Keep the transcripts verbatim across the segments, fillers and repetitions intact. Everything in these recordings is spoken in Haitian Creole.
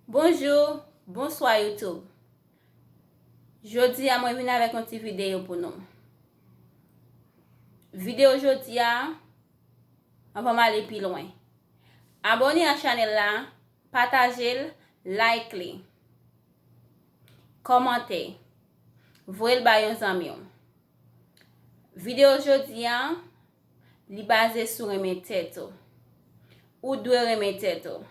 Bonjou, bonswa YouTube. Jodi a mwen vin avèk yon ti videyo pou nou. Videyo jodi a, anvan m ale pi lwen, abòne a chanèl la, pataje l, like li, kòmante, voye l ba yon zanmi w. Videyo jodi a, li baze sou renmen tèt ou. Ou dwe renmen tèt ou.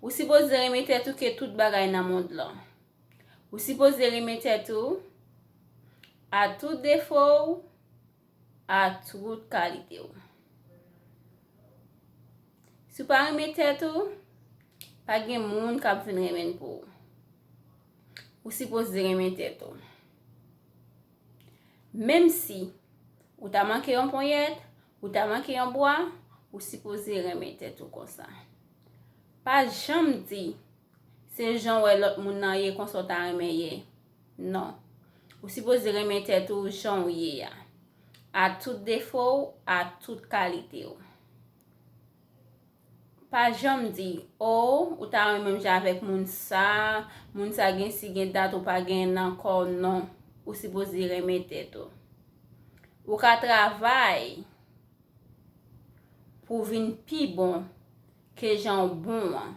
Ou sipoze renmen tèt ou ke tout bagay nan mond lan. Ou sipoze renmen tèt ou, a tout defo w, a tout kalite w. Si w pa renmen tèt ou, pa gen moun k ap vin renmen l pou ou. Ou sipoze renmen tèt ou. Menm si ou ta manke yon ponyèt, ou ta manke yon bwa, ou sipoze renmen tèt ou konsa. Pa janm di, se jan w wè lòt moun nan ye, konsa w ta renmen ye. Non. Ou sipoze renmen tèt ou jan w ye a. A tout defo w, a tout kalite w. Pa janm di, o, ou ta renmen menm jan avèk moun sa, moun sa gen si gen dat ou pa gen nan kò w, non. Ou sipoze renmen tèt ou. Ou ka travay pou w vin pi bon ke jan w bon an.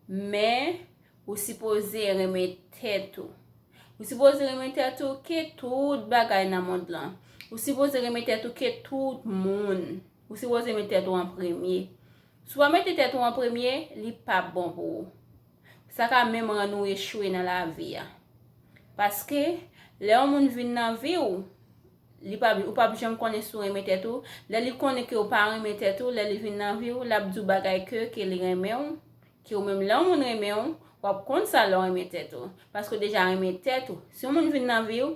Men, ou sipoze renmen tèt ou. Ou sipoze renmen tèt ou ke tout bagay nan mond lan. Ou sipoze renmen tèt ou ke tout moun. Ou sipoze met tèt ou an premye. Si w pa mete tèt ou an premye, li p ap bon pou ou. Sa ka menm rann ou echwe nan lavi a. Paske, lè yon moun vin nan vi w, li p ap, ou p ap janm konnen si w renmen tèt ou. Lè li konnen ke w pa renmen tèt ou, lè li vin nan vi w, l ap di w bagay ke, ke li renmen w, ke ou menm lè yon moun renmen w, w ap konn sa lè w renmen tèt ou. Paske w deja renmen tèt ou. Si yon moun vin nan vi w,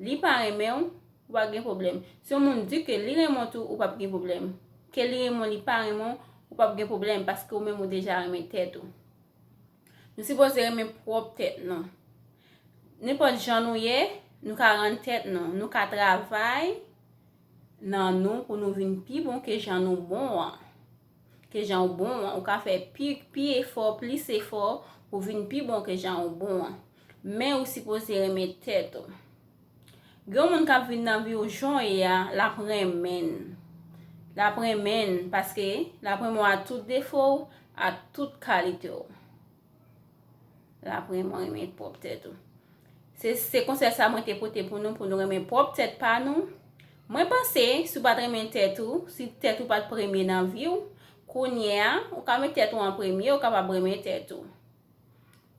li pa renmen w, ou pa gen pwoblèm. Si yon moun di ke li renmen w tou, ou p ap gen pwoblèm. Ke li renmen w, li pa renmen w, ou p ap gen pwoblèm, paske ou menm ou deja renmen tèt ou. Nou sipoze renmen pwòp tèt nou. Nenpòt jan nou ye, nou ka rann tèt nou, nou ka travay nan nou pou nou vin pi bon ke jan nou bon an. Ke jan w bon an, ou ka fè pi, pi efò, plis efò pou vin pi bon ke jan w bon an. Men ou sipoze renmen tèt ou. Gen yon moun k ap vin nan vi w jan w ye a, l ap renmen l. L ap renmen l paske l ap renmen w a tout defo w, a tout kalite w. L ap renmen w, renmen pwòp tèt ou. Se, se konsèy sa mwen te pote pou nou, pou nou renmen pwòp tèt pa nou. Mwen panse, si w pa t renmen tèt ou, si tèt ou pa t premye nan vi w, kounye a, ou ka met tèt ou an premye, ou kapab renmen tèt ou.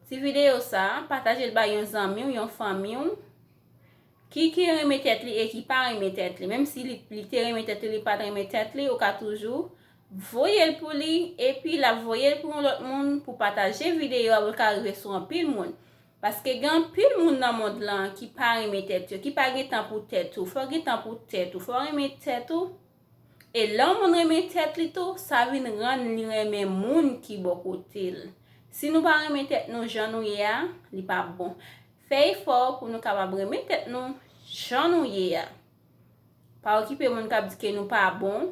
Ti videyo sa, pataje l bay yon zanmi w, yon fanmi w, ki, ki renmen tèt li e ki pa renmen tèt li. Menm si li, li te renmen tèt li, li pa t renmen tèt li, ou ka toujou voye l pou li, epi l ap voye l pou yon lòt moun, pou pataje videyo a, pou l ka rive sou anpil moun. Paske gen anpil moun nan mond lan ki pa renmen tèt yo, ki pa gen tan pou tèt ou. Fò w gen tan pou tèt ou, fò w renmen tèt ou. E lè yon moun renmen tèt li tou, sa vin rann li renmen moun ki bò kote l. Si nou pa renmen tèt nou jan nou ye a, li p ap bon. Fè efò pou nou kapab renmen tèt nou jan nou ye a. Pa okipe moun k ap di ke nou pa bon,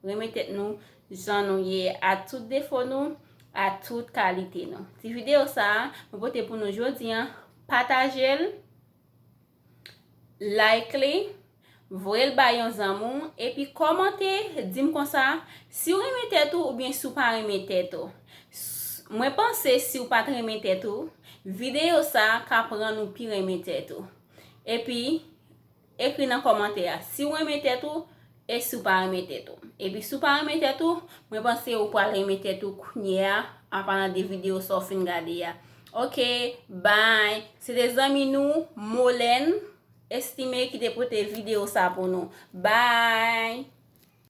renmen tèt nou jan nou ye, a tout defo nou, a tout kalite nou. Ti videyo sa a, mwen pote pou nou jodi a, pataje l, like li, voye l bay yon zanmi w, epi kòmante, di m konsa, si w renmen tèt ou oubyen si w pa renmen tèt ou. S-, mwen panse si w pa t renmen tèt ou, videyo sa a ka pran ou pi renmen tèt ou. Epi, ekri nan kòmantè a si w renmen tèt ou e si w pa renmen tèt ou. Epi si w pa renmen tèt ou, mwen panse ou pral renmen tèt ou kounye a, an palan de videyo sa w fin gade a. Ok, bye. Se te zanmi nou, Molène. Estimé ki te pote videyo sa pou nou. Bye.